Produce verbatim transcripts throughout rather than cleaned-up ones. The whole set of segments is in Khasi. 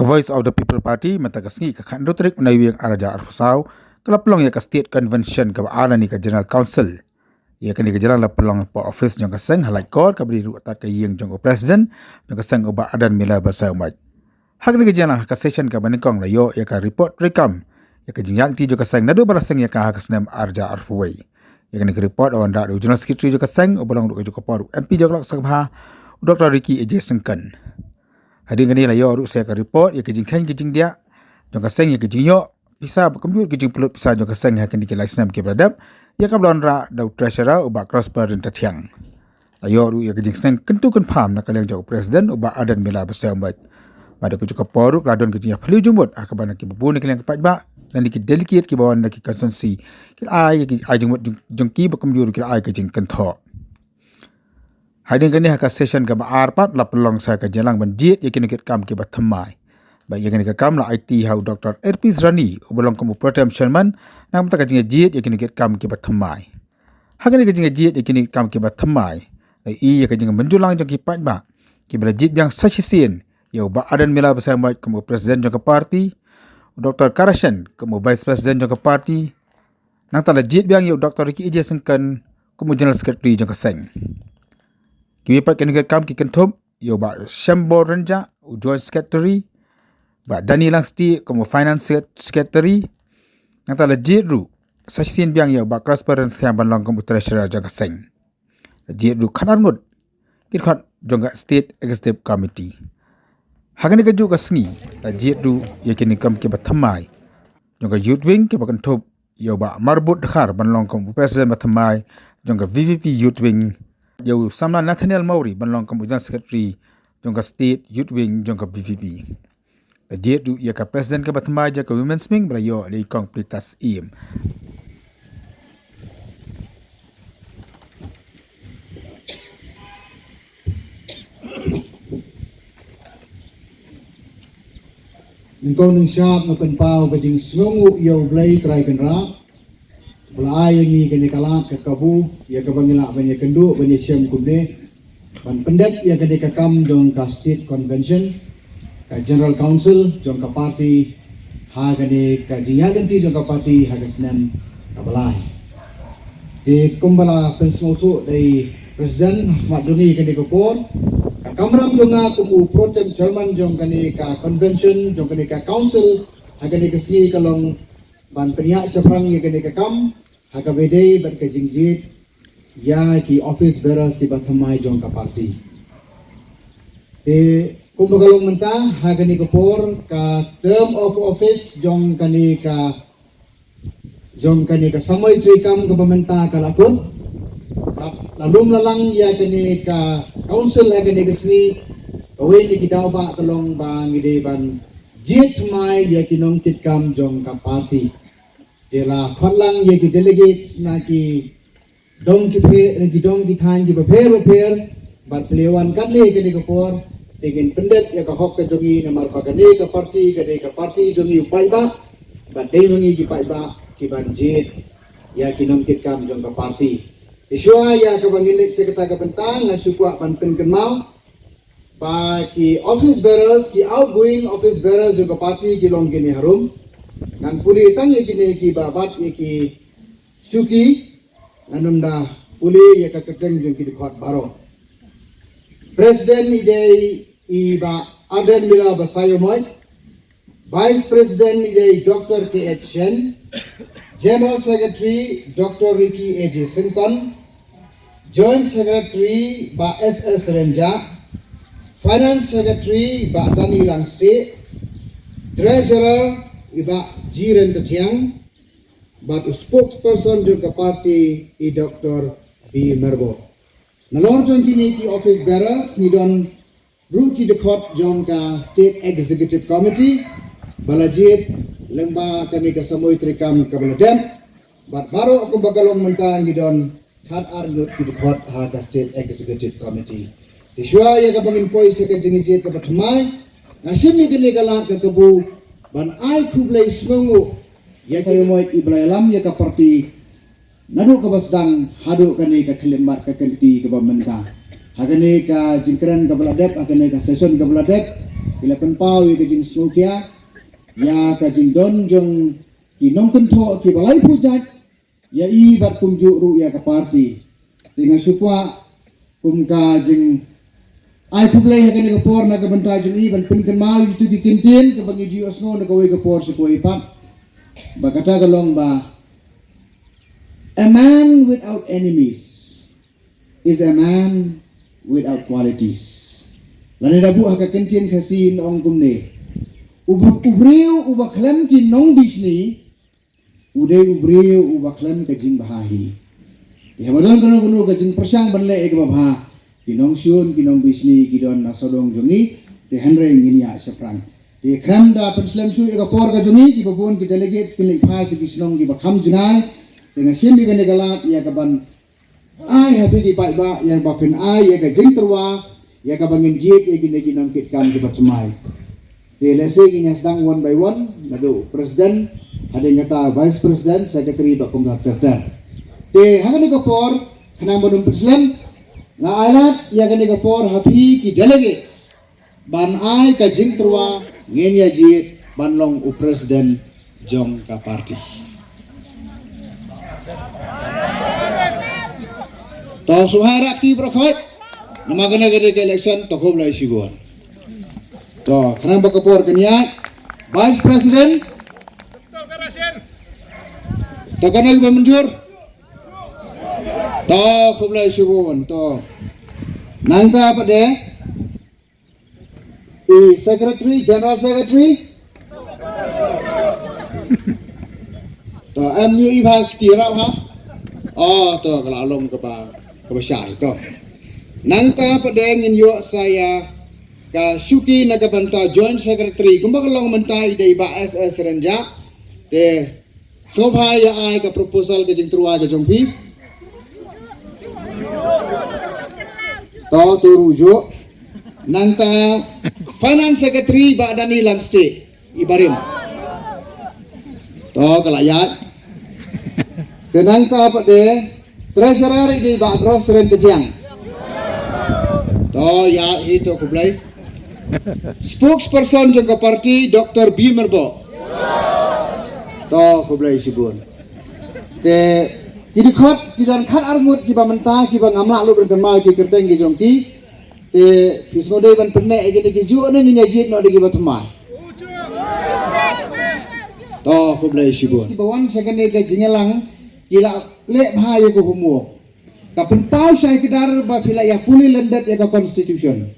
Ka Voice of the People Party mynta ka sngi ka khatnarphew tarik u Naiwieng arhajar arphew saw ka la pynlong ïa ka State Convention kaba ar lane ka General Council. Ïa kane ka jingïalang la pynlong hapoh office jong ka seng ha Laitkor kaba dei ruh tad ka ïing jong u President jong ka seng u Bah Ardent Miller Basaiawmoit. Ha kane ka jingïalang ha ka session kaba nyngkong la ïoh ïa ka report treikam ïa ka jingïaid lynti jong ka seng naduh ba la seng ïa ka ha ka snem arhajar arphew wei. Ïa kane ka report la wanrah da u General Secretary jong ka seng uba long ruh ka juh ka por u M P jong ka Lok Sabha u Doctor Ricky A J Syngkon. Hadien kane la ïoh ruh sa ïa ka report ïa ka jingkheiñ ka jingdiah jong ka seng ïa ka jingïoh pisa ba kumjuh ka jingpynlut pisa jong ka seng ha kine ki lai snem kiba la dep, ïa kaba la wanrah da u Treasurer u Bah Prosper Ryntathiang. La ïoh ruh ïa ka jingsneng kyntu kynpham na ka liang jong u President u Bah Ardent Miller Basaiawmoit. Bad ha ka juh ka por ruh ka la don ka jingïaphylliew jingmut ha kaba na kiba bun na ka liang ka paidbah lane ki delegate kiba wan na ki constituency ki la ai ïa ki ai jingmut jong, jong ki ba kumjuh ruh ki la ai ka jingkynthoh. Hadien kane ha ka session kaba ar pat la pynlong sa ka jingïalang ban jied ïa ki nongkitkam kiba thymmai. Bad ïa kane ka kam la aiti ha u Doctor R P Srani uba long kum u Pro Tem Chairman na ka bynta ka jingïajied ïa ki nongkitkam kiba thymmai. Ha kane ka jingïajied ïa ki nongkitkam kiba thymmai la ïohi ïa ka jingmynjur lang jong ki paidbah kiba la jied biang sa shisien ïa u Bah Ardent Miller Basaiawmoit kum u President jong ka party, u Doctor Kara Shen kum u Vice President jong ka party, nangta la jied biang ïa u Doctor Ricky A J Syngkon kum u General Secretary jong ka seng. Kiwei pat ki nongkitkam ki kynthup ïa u Bah Shembor Rynjah u Joint Secretary, Bah Danny Langstieh kum u Finance Secret-, Secretary. Nangta la jied ruh sa shisien biang ïa u Bah Prosper Ryntathiang ban long kum u Treasurer jong ka seng. La jied ruh khatar ngut ki dkhot jong ka State Executive Committee. Ha kane ka juh ka sngi la jied ruh ïa ki nongkitkam kiba thymmai jong ka Youth Wing kiba kynthup ïa u Bah Marbud Dkhar ban long kum u President ba thymmai jong ka V P P Youth Wing, ïa u samla Nathaniel Mawrie ban long kum u General Secretary jong ka State Youth Wing jong ka V P P. La jied ruh ïa ka President kaba thymmai jong ka Women's Wing ba la ïoh da i Kong Plitas Im. Nyngkong nyngshap nga pynpaw ka jingsngewnguh ïa U Blei Trai Kynrad ba la ai ïa ngi kane ka lad ka kabu ïa kaba ngi lah ban ïakynduh ban ïashem kumne ban pyndep ïa kane ka kam jong ka State Convention, ka General Council jong ka party ha kane ka jingïaid lynti jong ka party ha ka snem kaba lai. Te kumba la pynsngewthuh da i President ha khmat jong ngi kane ka por, ka kamram jong nga kum u Pro Tem Chairman jong kane ka Convention jong kane ka Council ha kane ka sngi ka long ban pynïaid shaphrang ïa kane ka kam ha kaba ïadei bad ka jingjied ïa ki office bearers kiba thymmai jong ka party. Te kumba ka long mynta ha kane ka por ka term of office jong kane ka jong kane ka samoi treikam kaba mynta ka la kut. Bad la lum la lang ïa kane ka council ha kane ka sngi, kawei na ki daw ba ka long ba ngi dei ban jied thymmai ïa ki nongkitkam jong ka party. Te la khot lang ïa ki delegates na ki dong ki phe-, na ki dong ki thaiñ kiba pher bapher, bad phi la wan katne kane ka por, te ngin pyndep ïa ka hok ka jong ngi namar ba kane ka party, kane ka party jong ngi u paidbah, bad dei ma ngi ki paidbah ki ban jied ïa ki nongkitkam jong ka party. Te shuwa ïa kaba ngin leit sha kata ka bynta, nga shu kwah ban pynkynmaw ba ki office bearers, ki outgoing office bearers jong ka party ki long kine harum. Ngan pule tang ïa kine kiba bat ïa ki shuki, ngan ym da pule ïa ka kyrteng jong ki dkhot baroh. President i dei i Bah Ardent Miller Basaiawmoit, Vice President i dei Doctor K H Shen, General Secretary Doctor Ricky A J Syngkon, Joint Secretary Bah S S Rynjah, Finance Secretary Bah Danny Langstieh, Treasurer i Bah G Ryntathiang, bad u spokesperson jong ka party i Doctor B Marbud. Nalor jong kine ki office bearers ngi don ruh ki dkhot jong ka State Executive Committee ba la jied lyngba kane ka samoi treikam kaba la dep. Bad baroh kumba ka long mynta ngi don khatar ngut ki dkhot ha ka State Executive Committee. Te shuwa ïa kaba ngin poi sha ka jingjied kaba thymmai, nga shim ïa kane ka lad ka kabu ban ai khublei sngewnguh ïa ki, ïa ki nongkitkam jong ka party. Naduh kaba sdang haduh kane ka khyllipmat ka kynti kaba mynta. Ha kane ka jingkren kaba la dep, ha kane ka session kaba la dep, Ki la pynpaw ïa ka jingsngewkhia ïa ka jingdon jong ki nongkynthoh kiba laiphew jait ïa i bad kumjuh ruh ïa ka party. Te nga shu kwah kum ka jingai khublei ha kane ka por na ka bynta jong i ban pynkynmaw ïa kito ki kyntien kaba ngi ju ïohsngew na kawei ka por sha kawei pat. Ba kata ka long ba, a man without enemies is a man without qualities. Lane da buh ha ka kyntien Khasi yn ong kumne: U br-, u briew uba khlem ki nongbishni u dei u briew uba khlem ka jingbha hi. Te haba don kano kano ka jingpyrshang ban leh ïa kaba bha, ki nongshun ki nongbishni ki don na sawdong jong ngi, te hynrei ngin ïa shaphrang. Te khlem da pynslem shuh ïa ka por ka jong ngi, kiba bun ki delegates kin leit phai sha ki shnong kiba kham jngai. Te nga shim ïa kane ka lad ïa ka ban ai ha phi ki paidbah ïa ba phin ai ïa ka jingtyrwa ïa kaba ngin jied ïa kine ki nongkitkam kiba thymmai. Te lehse ngin ïa sdang one by one, naduh president, hadien kata vice president, secretary bad kumta ter ter. Te ha kane ka por, khnang ban ym pynslem, nga ai lad ïa kane ka por ha phi ki delegates ban ai ka jingtyrwa, ngin ïa jied ban long u president jong ka party. To sngewbha ïa ki baroh khoit. Namar kane ka dei ka election, to khublei shibun. To khnang ba ka por kan ïaid, vice president. To kane ba mynjur. To khublei shibun. To nangta pat de i secretary, general secretary. To em ïohi ba ki rap ha. Oh, to ka la long kaba, kaba shai to. Nangta pat de ngin ïoh sa ïa ka shuki na ka bynta joint secretary. Kumba ka long mynta i dei i Bah S S Rynjah. Te sngewbha ïa ai ka proposal ka jingtyrwa ka jong phi. To, to ruh juh. Nangta finance secretary Bah Dani Langstieh, i barim. To ka la ïaid. Te nangta pat de treasurer i dei Bah Cross Rynkajiang. To ïaid hi, to khublei. Spokesperson jong ka party Doktor B Myrboh. To khublei shibun. Te ki dkhot ki don khat arngut kiba mynta kiba ngam lah lut ban kynmaw ki kyrteng ki jong ki. Te phi sngewdei ban pynneh ïa kine ki juh ne ngin ïa jied noh da kiba thymmai. To khublei shibun. Kiba wan sha kane ka jingïalang ki la leh bha ïa ka homework. Ka pynpaw shai kdar ba phi la ïa pule lyndet ïa ka constitution.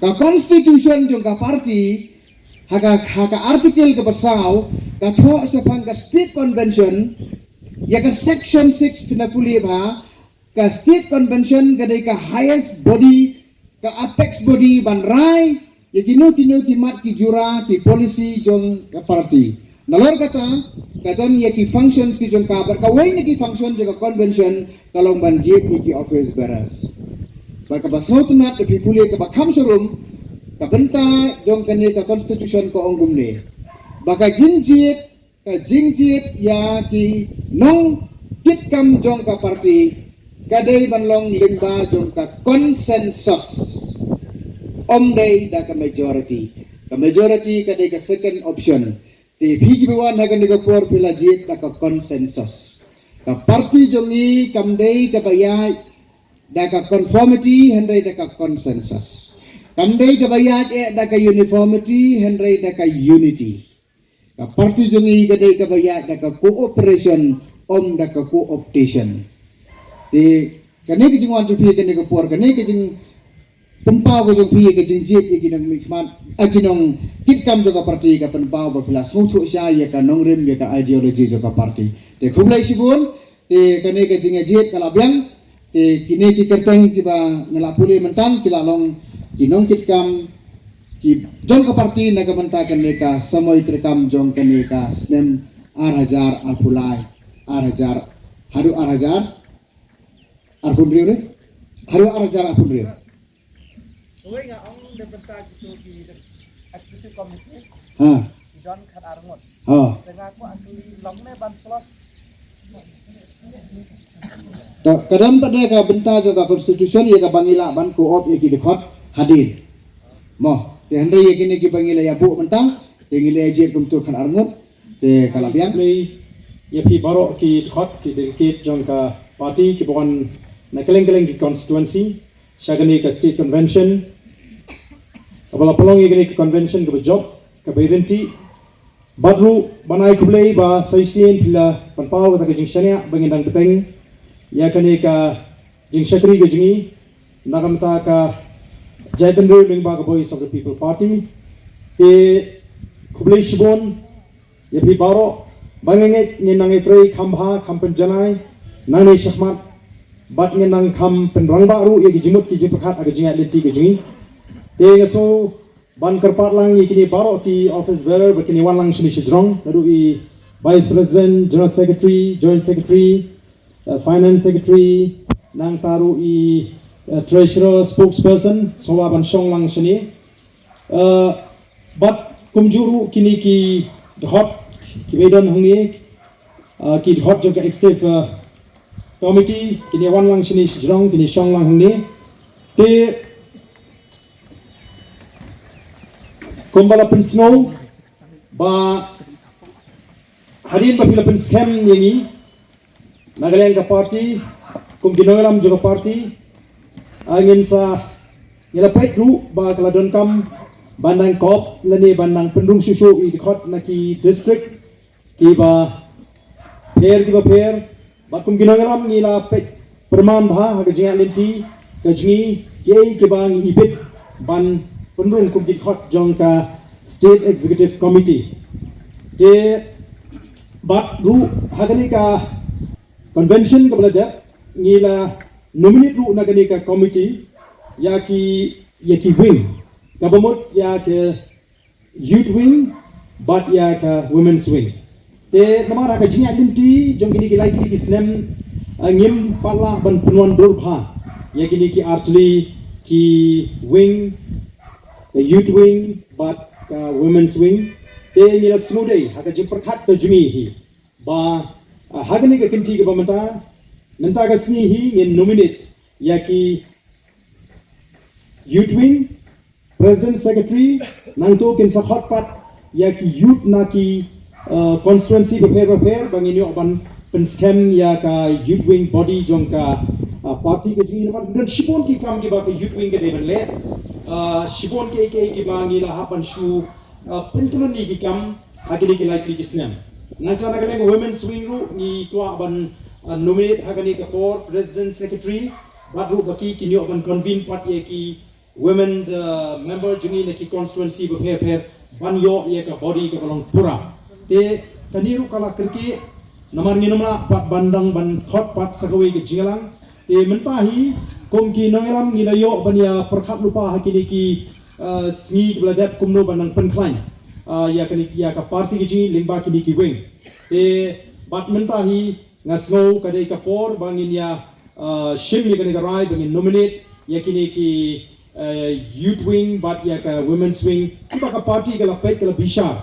Ka constitution jong ka party ha ka, ha ka article kaba saw ka thoh shaphang ka state convention. Ïa ka section six phin da pule bha, ka state convention ka dei ka highest body, ka apex body ban rai ïa kino kino ki mat ki jura ki policy jong ka party. Nalor kata ka don ïa ki functions ki jong ka, bad kawei na ki function jong ka convention ka long ban jied ïa ki office bearers. Bad kaba sngewtynnat da phi pule kaba kham sharum, ka bynta jong kane ka constitution ka ong kumne ba ka jingjied, ka jingjied ïa ki nongkitkam jong ka party ka dei ban long lyngba jong ka consensus. Ym dei da ka majority. Ka majority ka dei ka second option. Te phi kiba wan ha kane ka por phi la jied da ka consensus. Ka party jong ngi kam dei kaba ïaid da ka conformity hynrei da ka consensus. Kam dei kaba ïaid eh da ka uniformity hynrei da ka unity. Ka party jong ngi ka dei kaba ïaid da ka cooperation, ym da ka co-optation. Te kane ka jingwan jong phi kane ka por, kane ka jingpynpaw ka jong phi ka jingjied ïa ki nongmihkhmat, ïa ki nongkitkam jong ka party, ka pynpaw ba phi la sngewthuh shai ïa ka nongrim, ïa ka ideology jong ka party. Te khublei shibun. Te kane ka jingjied ka la biang. Te kine ki kyrteng kiba nga la pule mynta ki la long ki nongkitkam ki jong ka party na ka bynta kane ka samoi treikam jong kane ka snem ar hajar arphew lai, ar hajar, haduh ar hajar arphew hynriew re? Haduh ar hajar arphew hynriew. Hooid, nga ong da bynta kito ki executive committee. Ha. Ki don khat ar ngut. Ha. Te nga kwah kylli long ne ban plus. To, ka don pat de ka bynta jong ka constitution ïa kaba ngi lah ban co-opt ïa ki dkhot hadien. Mo. Te hynrei ïa kine kiba ngi la ïa buh mynta, te ngi la ïa jied kumtu khatar ngut, te ka la biang. Khublei ïa phi baroh ki dkhot, ki delegate jong ka party kiba wan na kylleng kylleng ki constituency sha kane ka state convention kaba la pynlong ïa kane ka convention kaba jop, kaba ïa ryntih. Bad ruh ban ai khublei ba sa shisien phi la pynpaw kata ka jingshaniah ba ngin dang bteng ïa kane ka jingshakri ka jong ngi na ka bynta ka jaitbynriew lyngba ka Voice of the People Party. Te khublei shibun ïa phi baroh, ba nga ngeit ngin nang ïatrei kham bha kham pynjanai nangne shakhmat, bad ngin nang kham pynrangbah ruh ïa ki jingmut ki jingpyrkhat ha ka jingïaid lynti ka jong ngi. Te nga sngew ban kyrpad lang ïa kine baroh ki office bearer ba kin wan lang shane shajrong, naduh i Vice President, General Secretary, Joint Secretary, uh, Finance Secretary, nangta ruh i, uh, Treasurer, Spokesperson, sngewbha ban shong lang shane. Uh, bad kumjuh ruh kine ki dkhot kiba ïadon hangne, uh, ki dkhot jong ka Executive, uh, Committee, kin ïa wan lang shane shajrong, kin ïa shong lang hangne. Te kumba la pynsngew ba hadien ba phi la pynskhem ïa ngi na ka liang ka party kum ki nongïalam jong ka party, ah, ngin sa, ngi la peit ruh ba ka la donkam ban nang kop lane ban nang pynrung shuh shuh ïa ki dkhot na ki district kiba pher kiba pher. Bad kum ki nongïalam ngi la peit pyrman bha ha ka jingïaid lynti ka jong ngi kiei kiba ngi ibit ban pynrung kum ki dkhot jong ka State Executive Committee. Te bad ruh ha kane ka convention kaba la dep ngi la nominate ruh na kane ka committee ïa ki, ïa ki wing, kaba mut ïa ka Youth Wing bad ïa ka Women's Wing. Te namar ha ka jingïaid lynti jong kine ki lai tylli ki snem, ah, ngim pat lah ban pynwandur bha ïa kine ki artylli ki wing, ka Youth Wing bad ka Women's Wing. Te ngi la sngewdei ha ka jingpyrkhat ka jong ngi hi ba, ah, ha kane ka kynti kaba mynta, mynta ka sngi hi ngin nominate ïa ki Youth Wing, President, Secretary, nangta kin sa khot pat ïa ki youth na ki, uh, constituency bapher bapher ba ngin ïoh ban pynskhem ïa ka Youth Wing body jong ka, uh, party ka jong ngi. Namar don shibun ki kam kiba ka Youth Wing ka dei ban leh, uh, shibun kiei kiei kiba ngi la hap ban shu, uh, pynkhlaiñ ïa ki kam ha kine ki lai tylli ki snem. Nangta na ka liang Women's Wing ruh ngi kwah ban, uh, nominate ha kane ka por President, Secretary, bad ruh ba ki kin ïoh ban convene pat ïa ki women, uh, member jong ngi na ki constituency bapher bapher ban ïoh ïa ka body kaba long pura. Te kane ruh ka la kyrkieh namar ngim lah pat ban dang ban khot pat sa kawei ka jingïalang. Te mynta hi kum ki nongïalam ngi la ïoh ban ïa pyrkhat lypa ha kine ki, uh, sngi kiba la dep kumno ban nang pynkhlaiñ, uh, ïa kane, ïa ka party ka jong ngi lyngba kine ki wing. Te bad mynta hi nga sngew ka dei ka por ba ngin ïa, uh, shim ïa kane ka rai ba ngin nominate ïa kine ki, uh, Youth Wing bad ïa ka Women's Wing kiba ka party ka la peit ka la bishar,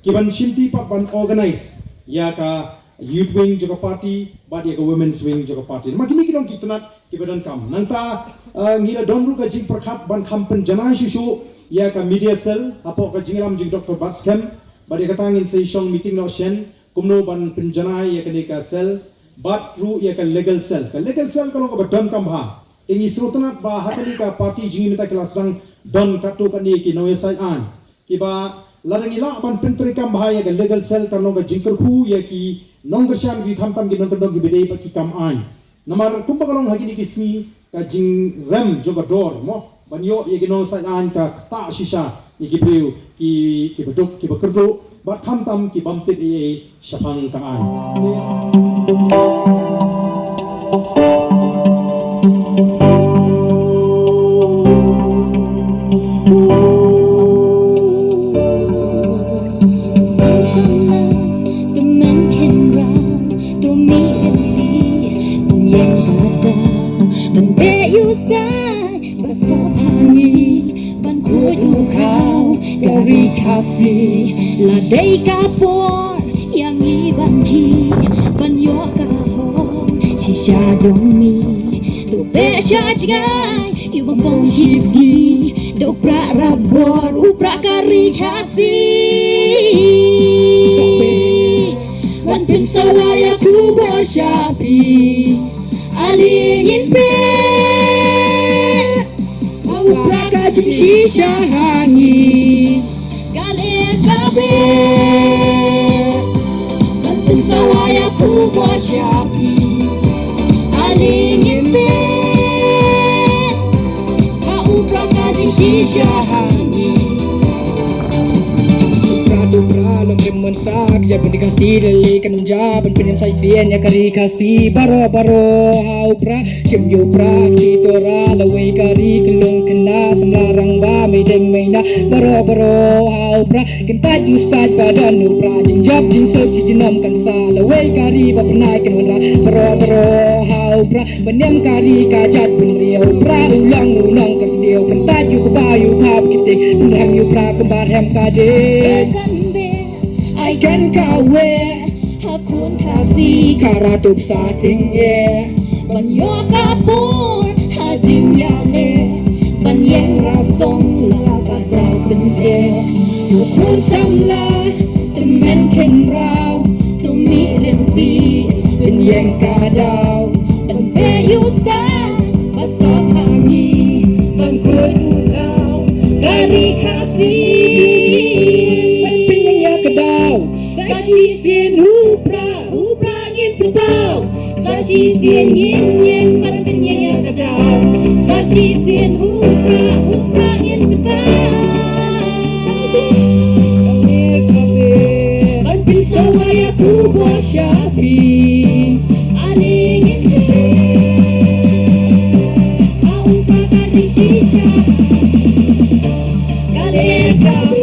kiban shimti pat ban organize ïa ka Youth Wing jong ka party bad ïa ka Women's Wing jong ka party. Namar kine ki long ki tnat kiba donkam. Nangta, uh, ngi la don ruh ka jingpyrkhat ban kham pynjanai shuh shuh ïa ka media cell hapoh ka jingïalam jong Doctor Batskhem. Bad ïa kata ngin sa ïa shong meeting noh shen kumno ban pynjanai ïa kane ka cell bad ruh ïa ka legal cell. Ka legal cell ka long kaba donkam bha. Te ngi sngewtynnat ba ha kane ka party jong ngi mynta ki la sdang don katto katne ki nongïasaid aiñ kiba lada ngi lah ban pyntreikam bha ïa ka legal cell kan long ka jingkyrkhu ïa ki nongkyrshan ki, khamtam ki nongkyndong kiba dei bad ki kam aiñ. Namar kumba ka long ha kine ki sngi ka jingrem jong ka dor mo ban ïoh ïa ki nongïasaid aiñ ka ktah shisha ïa ki briew ki, kiba duk kiba kyrduh bad khamtam ki bym tip ei ei shaphang ka aiñ. Ban beh ïa u stai ba sop ha ngi ban khuid u khaw ka ri Khasi. La dei ka por ïa ngi ban khie ban ïoh ka hok shisha jong ngi. To beh sha jngai ïa u ban pong shisngi. Da u Prah Rabor, u Prah ka ri Khasi. Ban pynsawa ïa ka khubor sha phi, ale ngin peit. Ba u Prah ka jingshisha ha ngi ka dei kaba ban pynsawa ïa ka khubor sha phi, ale ngin peit. Ba u Prah ka jingshisha ha ngi. U Prah, u Prah, long rim mon sak, ja pyndik Khasi lele kan ja, ban pynïam sa shisien ïa ka ri Khasi baroh baroh. Ha u Prah, shim ïa u Prah, ki Torah, lawei ka ri, ka long khynnah, samla rangbah, meidei meinah, baroh baroh. Ha u Prah, kyntait ïa u stait ba don u Prah, jingjop jingsuk shi junom kan sah, lawei ka ri ba pynai kan wanrah baroh baroh. Ha u Prah, ban niam ka ri ka jait bynriew, u Prah u long u nongkyrsiew, kyntait ïa u kba ïa u khap kti, pynrhem ïa u Prah kumba rhem ka dei. Ai kan kaweh ha khun Khasi, ka ratup sa tyngeh, ban ïoh ka bor ha jingïaleh, ban ïeng rasong la ka daw pyndeh. Ïa u khun samla tymmen khynraw, to mih ryntih, pynïeng ka daw, ban beh ïa u stait ba sop ha ngi, ban khuid u law ka ri Khasi. Ban pynïeng ïa ka daw, sa shisien u Prah, u Prah ngin pynpaw. Sa shisien ngin ïeng ban pynïeng ïa ka daw. Sa shisien u Prah, u Prah ngin pynpaw. Ban pynsawa ïa ka khubor sha phi, ale ngin pynpaw. Ba u Prah ka jingshisha ka dei kaba